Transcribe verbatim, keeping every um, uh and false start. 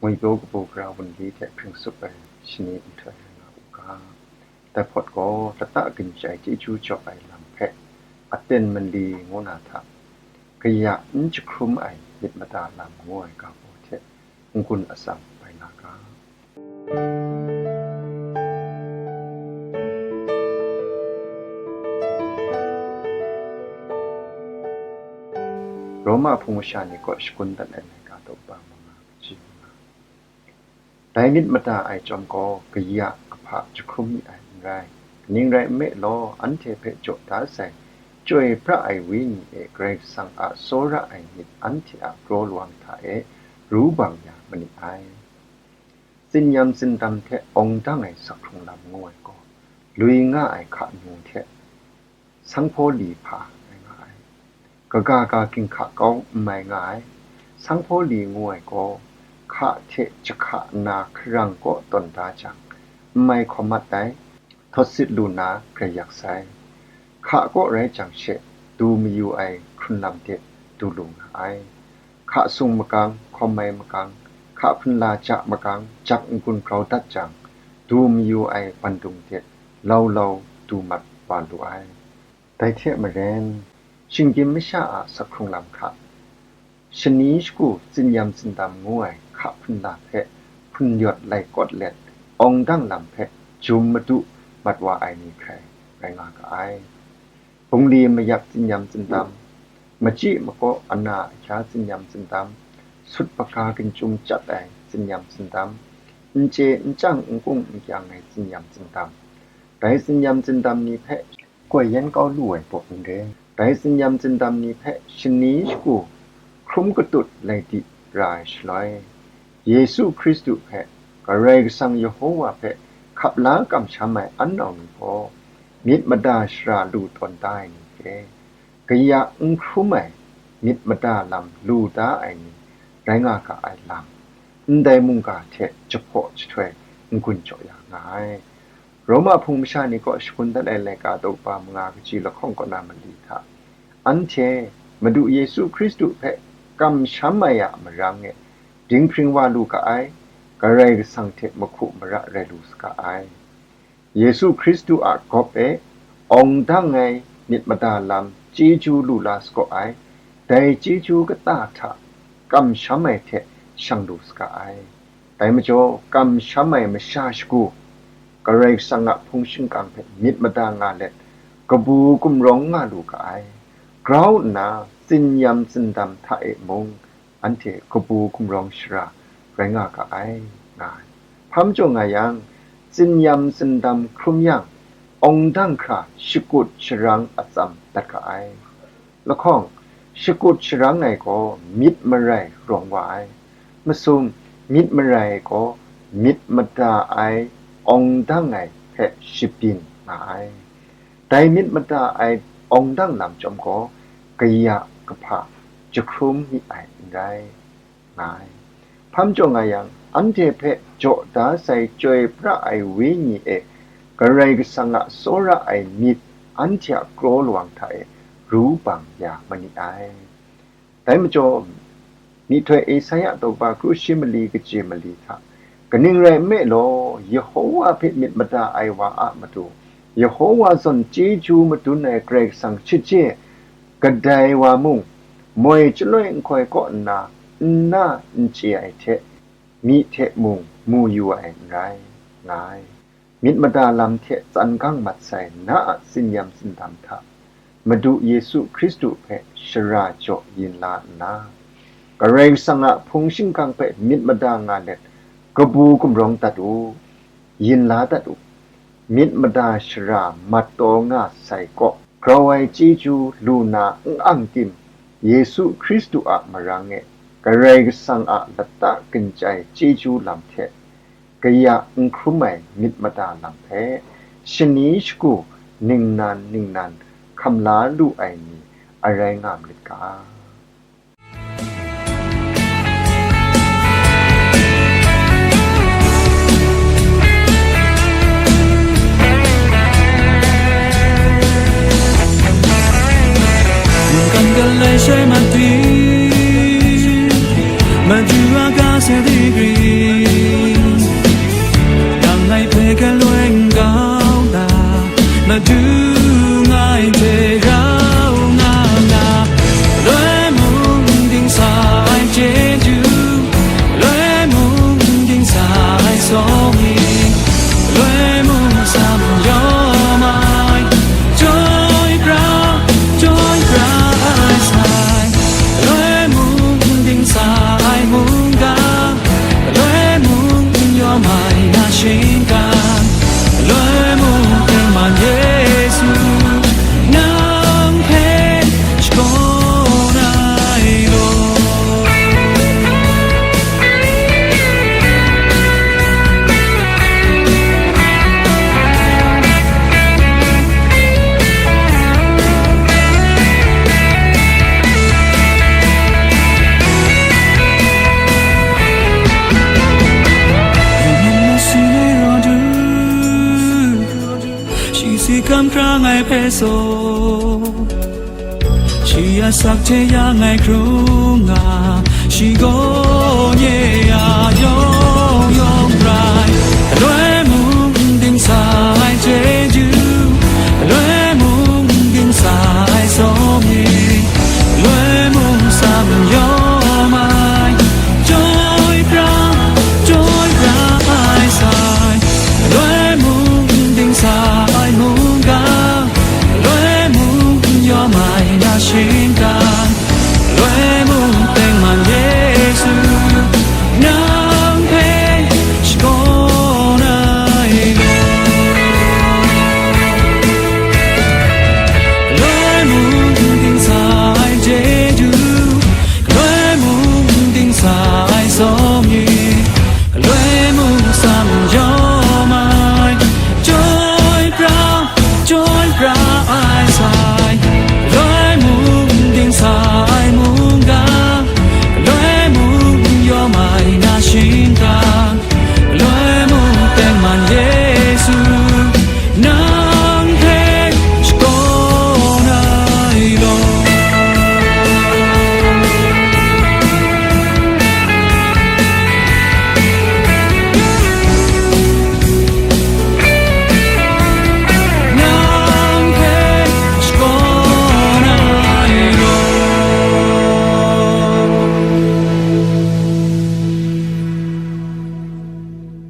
Ngwi pyaw kabu gara wunli hte hpring sup ai shani nhtoi rai nga u ga. Dai hpawt gaw, lata ginchai chyeju jaw ai lam hpe aten manli ngu na hta, kaya n jahkrum ai myit mada lam ngu ai ga baw hte n-gun atsam bai nga ga. Roma hpung masha ni kaw shakun dat ai laika daw kaba manga kaji manga. Dai myit mada ai chyawm gaw kaya kahpa jahkrum mi ai n rai. Kaning rai nme law, anhte hpe jaw da sai, chyoi pra ai wenyi e Karai Kasang a tsawra ai myit anhte a kraw lawang hta e ru bang ya ma ni ai. Tsinyam tsindam hte awng dang ai sakhkrung lam ngu ai gaw, lui nga ai hka nu hte sanghpaw li hpa rai nga ai. Kaga ga ginhka kau n mai nga ai. Sanghpaw li ngu ai gaw, hka hte jahka na hkarang kaw tawn da jang, n mai hkawm mat ai, htawt sit lu na grai yak sai. Hka kaw rai jang she, du mayu ai hkrun lam de du lu nga ai. Hka sung magang, hkawm ai magang, hka hpunla ja magang, jak n-gun grau dat jang, du mayu ai bandung de lau lau du mat wa lu ai. Dai hte maren, shinggyim masha a sakhkrung lam hta, shani shagu tsinyam tsindam ngu ai hka hpunla hpe hpun yawt lai kawt let, awng dang lam hpe jum madu mat wa ai ni hkrai rai nga ga ai. Bungli mayak tsinyam tsindam, machyi makaw ana ahkya tsinyam tsindam, sut paga ginchyum chyat ai tsinyam tsindam, n chye n chyang n kung n kyang ai tsinyam tsindam, dai tsinyam tsindam ni hpe koi yan kau lu ai baw n re. Dai tsinyam tsindam ni hpe shani shagu hkrum katut lai di ra ai shaloi, Yesu Hkristu hpe, Karai Kasang Yehova hpe hkap la kamsham ai an nau ni gaw, myit mada shara lu tawn da ai ni hte, kaya n hkrum ai myit mada lam lu da ai ni rai nga ga ai lam, ndai mungga hte jahpaw jahtoi n-gun jaw ya nga ai. Roma hpung masha ni kaw shakun dat ai laika daw kaba manga kaji lahkawng kaw na mali hta, anhte Madu Yesu Hkristu hpe kamsham ai a marang e dinghpring wa lu ga ai, Karai Kasang hte mahku mara rai lu saga ai. Yesu Hkristu a gawp e awng dang ai myit mada lam chyeju lu la sagaw ai, dai chyeju kata hta kamsham ai hte shang lu saga ai. Dai majaw, kamsham ai masha shagu, Karai Kasang a hpung shingkang hpe myit mada nga let, kabu gumrawng nga lu ga ai. Grau nna, tsinyam tsindam hta e mung, anhte kabu gumrawng shara rai nga ga ai, nga ai. Hpa majaw nga yang, tsinyam tsindam hkrum yang, awng dang hkra shakut sharang atsam dat ga ai. Lahkawng, shakut sharang ai gaw myit marai rawng wa ai. Masum, myit marai ai gaw myit mada ai, awng dang ai hpe shabyin nga ai. Dai myit mada ai awng dang lam chyawm gaw, kaya kahpa jahkrum mi ai n rai, nga ai. Hpa majaw nga yang, anhte hpe jaw da sai chyoi pra ai Wenyi e Karai Kasang a tsawra ai myit anhte a kraw lawang hta e ru bang ya ma ni ai. Dai majaw, myihtoi Esaia daw kaba kru shi mali kaji mali hta, kaning rai nme law, Yehowa hpe myit mada ai wa a matu, Yehowa zawn chyeju madun ai Karai Kasang shaje kadai wa mung, moi chyaloi nhtoi kaw nna n na n chye ai hte, myi hte mung mu yu ai n rai, nga ai. Myit mada lam hte tsan gang mat sai na a tsinyam tsindam hta, Madu Yesu Hkristu hpe shara jaw yin la nna, Karai Kasang a hpung shingkang hpe myit mada nga let, kabu gumrawng dat u, yin la dat u. Myit mada shara mat taw nga sai kaw, grau ai chyeju lu na n ang tim, Yesu Hkristu a marang e Karai Kasang a lata ginchyai chyeju lam hte, kaya n hkrum ai myit mada lam hpe, shani shagu ningnan ningnan hkam la lu ai ni a rai nga malit ga. Degree. Dang ngai hpe galoi n kau na, Madu ngai hte rau nga na, loi mung dingsa ai chyeju, loi mung dingsa ai sawng ni, loi mung sam yawm ai, joy pra, joy pra ai sai, loi mung dingsa ai mungga, loi mung n yawm ai na shinggan, loi mung n man Yesu, nang hpe shakawn ai law. Shi si kam hkra ngai hpe so, shi a sak hte ya ngai hkrung nga, shi gaw